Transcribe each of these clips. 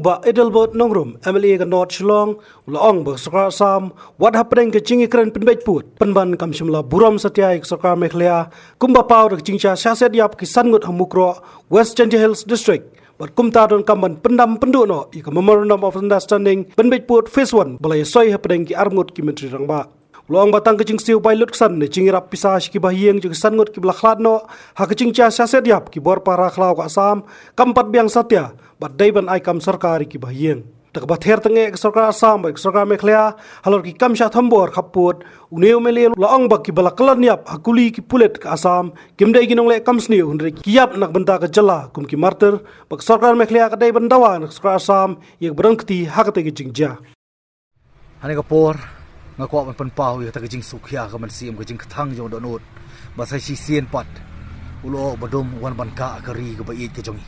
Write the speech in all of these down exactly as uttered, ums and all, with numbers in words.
Bah Adelbert Nongrum, M L A ka North Shillong, u la ong ba ka sorkar Assam, wat hapdeng ka jingïakren pynbeit pud, pynban kam shym la burom satia ïa ka sorkar Meghalaya, kumba paw da ka jingjia siaset ïap ki san ngut ha Mukroh, West Jaintia Hills District. Bad kumta donkam ban pyndam pynduh noh ïa ka Memorandum of Understanding pynbeit pud phase one ba la ïasoi hapdeng ki arngut ki myntri rangbah. U la ong ba tang ka jingsiew bai lutksan ne jingïarap pisa sha ki bahaïing jong ki san ngut kiba la khlad noh ha ka jingjia siaset ïap ki bor para khlaw ka Assam kam pat biang satia bad dei ban ai kam sorkar ïa ki bahaïing. Da kaba ther tyngeh ka sorkar Assam bad ka sorkar Meghalaya halor ki kam shah thombor khappud, une u M L A u la ong ba kiba la kyllon ïap ha kuli ki pulit ka Assam kim dei ki nongleh kam sniew hynrei ki ïap na ka bynta ka jylla kum ki martyr, ba ka sorkar Meghalaya ka dei ban dawa na ka sorkar Assam ïa kaba donkti ha katei ka jingjia. Ha kane ka por nga kwah ban pynpaw ïa kata ka jingsngewkhia ka mynsiem ka jingkthang jong u dohnud ba sa shisien pat u lyoh ba dum u wan ban kah ka ri kaba ïeit ka jong ngi.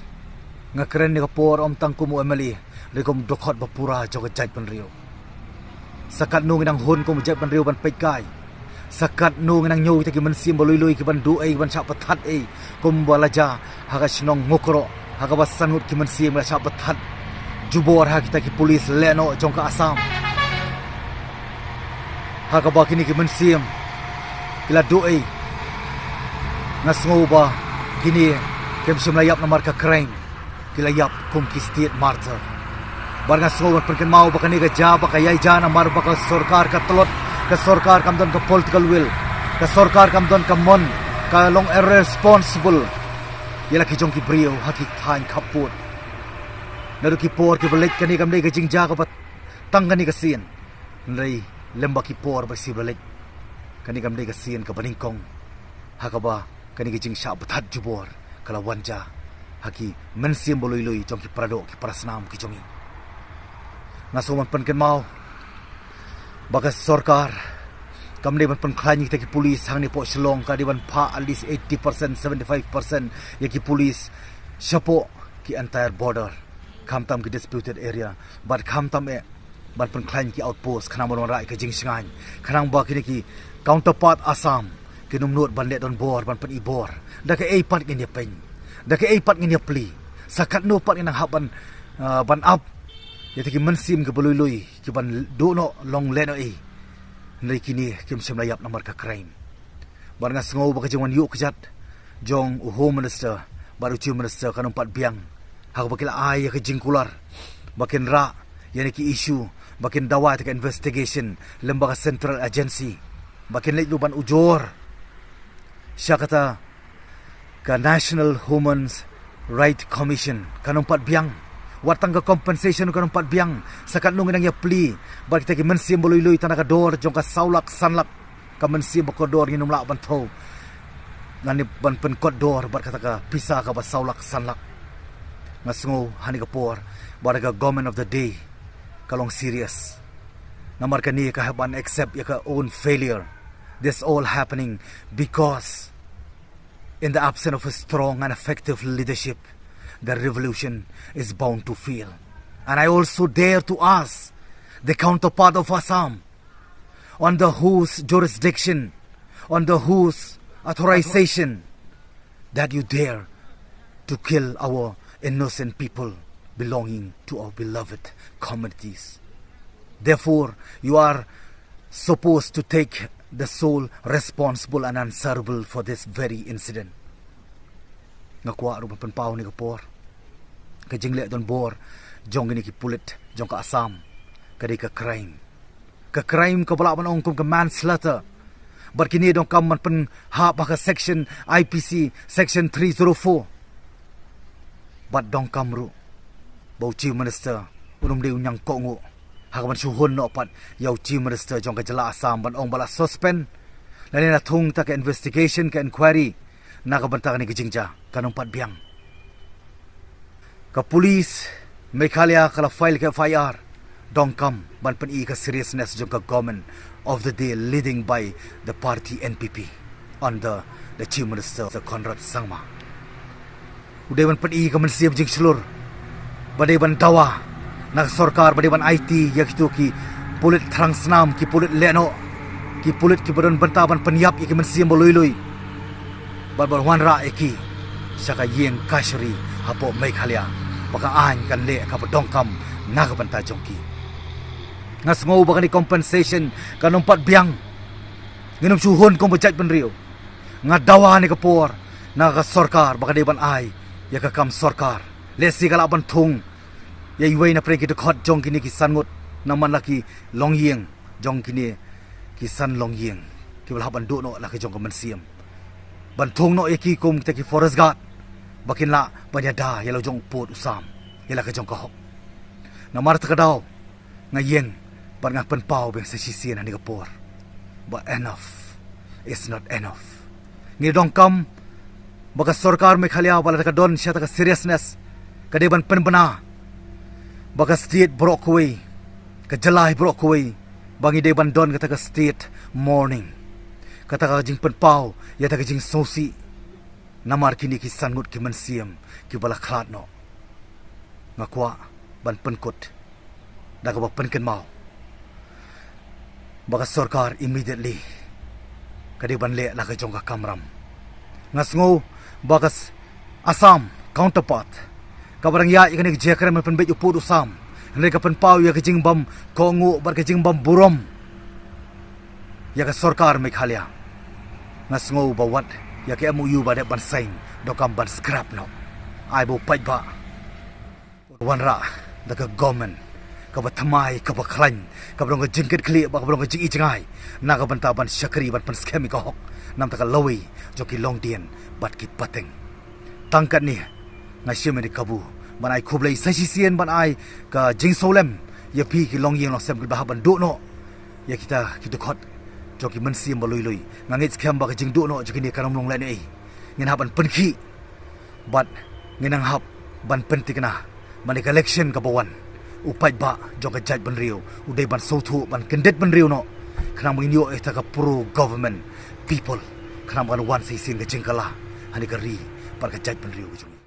Nga kren ha kane ka por ym tang kum u M L A, hynrei kum u dkhot ba pura jong ka jaitbynriew. Sa katno ngi nang hun kum u jaitbynriew ban peit kai? Sa katno ngi nang ñiew kita ki mynsiem ba lui lui ki ban duh ei, ki ban shah pyrthat ei, kumba la jia ha ka shnong Mukroh, ha kaba san ngut ki mynsiem la shah pyrthat jubor ha kita ki pulit lehnoh jong ka Assam, ha kaba kine ki mynsiem ki la duh ei? Nga sngew ba kine kim shym la ïap namar ka crime, ki la ïap kum ki state martyr. Bad nga sngew ban pynkynmaw ba kane ka jia ba ka ïai jia namar ba ka sorkar ka tlot, ka sorkar kam don ka political will, ka sorkar kam don ka mon, ka long irresponsible ïa la ki jong ki briew ha ki thaiñ khappud. Naduh ki por kiba leit kane kam dei ka jingjia kaba tang kane ka sien, hynrei lem bad ki por ba shu ba leit, kane kam dei ka sien kaba nyngkong ha kaba kane ka jingshah pyrthat jubor ka la wan jia ha ki mynsiem ba lui lui jong ki paradoh ki parasnam ki jong ngi. Nga sngew ban pynkynmaw ba ka sorkar kam dei ban pynkhlaiñ ïa kita ki pulit hangne hapoh Shillong, ka dei ban phah at least eighty percent, seventy-five percent ïa ki pulit shapoh ki entire border, khamtam ki disputed area, bad khamtam eh ban pynkhlaiñ ki outpost khnang ban wanrah ïa ka jingshngaiñ, khnang ba kine ki counterpart Assam kin ym nud ban leh donbor ban pyni bor. Da kaei pat ngin ïa pyn, da kaei pat ngin ïa plie? Sa katno pat ngin nang hap ban, ah, ban ap ïa kita ki mynsiem kiba lui lui ki ban duh noh long lehnoh ei, hynrei kine kim shym la ïap namar ka crime. Bad nga sngew ba ka jingwan ïuh kjat jong u Home Minister bad u Chief Minister kan ym pat biang ha kaba ki la ai ïa ka jingkular ba kin rah ïa kine ki issue, ba kin dawa ïa ka investigation lem bad ka central agency, ba kin leit ruh ban ujor sha kata ka National Human Rights Commission. Kan ym pat biang. Wat tang ka compensation kan ym pat biang. Sa katno ngi nang ïa plie bad kita ki mynsiem ba lui lui tang na ka dor jong ka saw lak san lak ka mynsiem ba kordor ngin ym lah ban thew, lane ban pynkordor bad kata ka pisa kaba saw lak san lak? Nga sngew ha kane ka por ba da ka government of the day ka long serious. Namar kane ka hap ban accept ïa ka own failure. This all happening because in the absence of a strong and effective leadership, the revolution is bound to fail. And I also dare to ask the counterpart of Assam, under whose jurisdiction, under whose authorization that you dare to kill our innocent people belonging to our beloved communities? Therefore, you are supposed to take the sole responsible and answerable for this very incident. Nga kwah ruh ban pynpaw ha kane ka por, ka jingleh donbor jong kine ki pulit jong ka Assam ka dei ka crime. Ka crime kaba lah ban ong kum ka manslaughter. Bad kine donkam ban pynhap ha ka section I P C, section three zero four. Bad donkam ruh ba u Chief Minister un ym dei u ñiang kohnguh ha kaban shu hun noh pat ïa u Chief Minister jong ka jylla Assam ban ong ba la suspend, lane la thung ïa ka investigation, ka inquiry na ka bynta kane ka jingjia. Kan ym pat biang. Ka police Meghalaya ka la file ka F I R, donkam ban pyni ka seriousness jong ka government of the day leading by the party N P P under the Chief Minister Conrad Sangma. U dei ban pyni ka mynsiem jingshlur ba dei ban dawa na ka sorkar ba dei ban aiti ïa kito ki pulit thrang snam, ki pulit lehnoh, ki pulit kiba don bynta ban pynïap ïa ki mynsiem ba lui lui. Bad ban wanrah ïa ki sha ka ïing kashari hapoh Meghalaya ba ka aiñ kan leh kaba donkam na ka bynta jong ki. Nga sngew ba kane compensation kan ym pat biang. Ngin ym shu hun kum ba jaitbynriew. Nga dawa ha kane ka por na ka sorkar ba ka dei ban ai ïa ka kam sorkar. Lehse ka lah ban thung ïa iwei na pdeng ki dkhot jong kine ki san ngut, namar la ki longïing jong kine ki san longïing kiba la hap ban duh noh la ka jong ka mynsiem, ban thung noh ïa ki kum kita ki forest guard ba kin lah ban ïada ïa la jong u pud u sam, ïa la ka jong ka hok. Namar kata ka daw nga ïeng bad nga pynpaw biang sa shisien ha kane ka por ba enough is not enough. Ngi donkam ba ka sorkar Meghalaya ba lada ka don shisha ka seriousness, ka dei ban pynbna ba ka state baroh kawei, ka jylla hi baroh kawei, ba ngi dei ban don kata ka state mourning, kata ka jingpynpaw ïa kata ka jingsngewsih namar kine ki san ngut ki mynsiem kiba la khlad noh. Nga kwah ban pynkut da kaba pynkynmaw ba ka sorkar immediately ka dei ban leh la ka jong ka kamram. Nga sngew ba ka s-, Assam counterpart kaba dang ïaid ïa kane ka jingkren ban pynbeit u pud u sam, hynrei ka pynpaw ïa ka jingbym kohnguh bad ka jingbym burom ïa ka sorkar Meghalaya. Nga sngew ba wat ïa ka M O U ba dep ban sign donkam ban scrap noh. Ai ba u paidbah wanrah da ka government kaba thymmai, kaba khlaiñ, kaba don ka jingkitkhlieh bad kaba don ka jingijngai na ka bynta ban shakri, ban pynskhem ïa ka hok na ka bynta ka lawei jong ki longdien bad ki pateng. Tang katne nga shim ïa kane ka kabu ban ai khublei sa shisien, ban ai ka jingsngewlem ïa phi ki longïing longsem kiba hap ban duh noh ïa kita ki dkhot jong ki mynsiem ba lui lui. Nga ngeit skhem ba ka jingduh noh jong kine kan ym long lehnohei. Ngin hap ban pynkhih bad ngin nang hap ban pynthikna, ba ha kane ka election kaba wan, u paidbah jong ka jaitbynriew u dei ban sngewthuh, ban kyndit bynriew noh, khnang ba ngin ïoh ïa kata ka pro government people, khnang ba kan wan sa shisien ka jingkylla ha kane ka ri bad ka jaitbynriew ka jong ngi.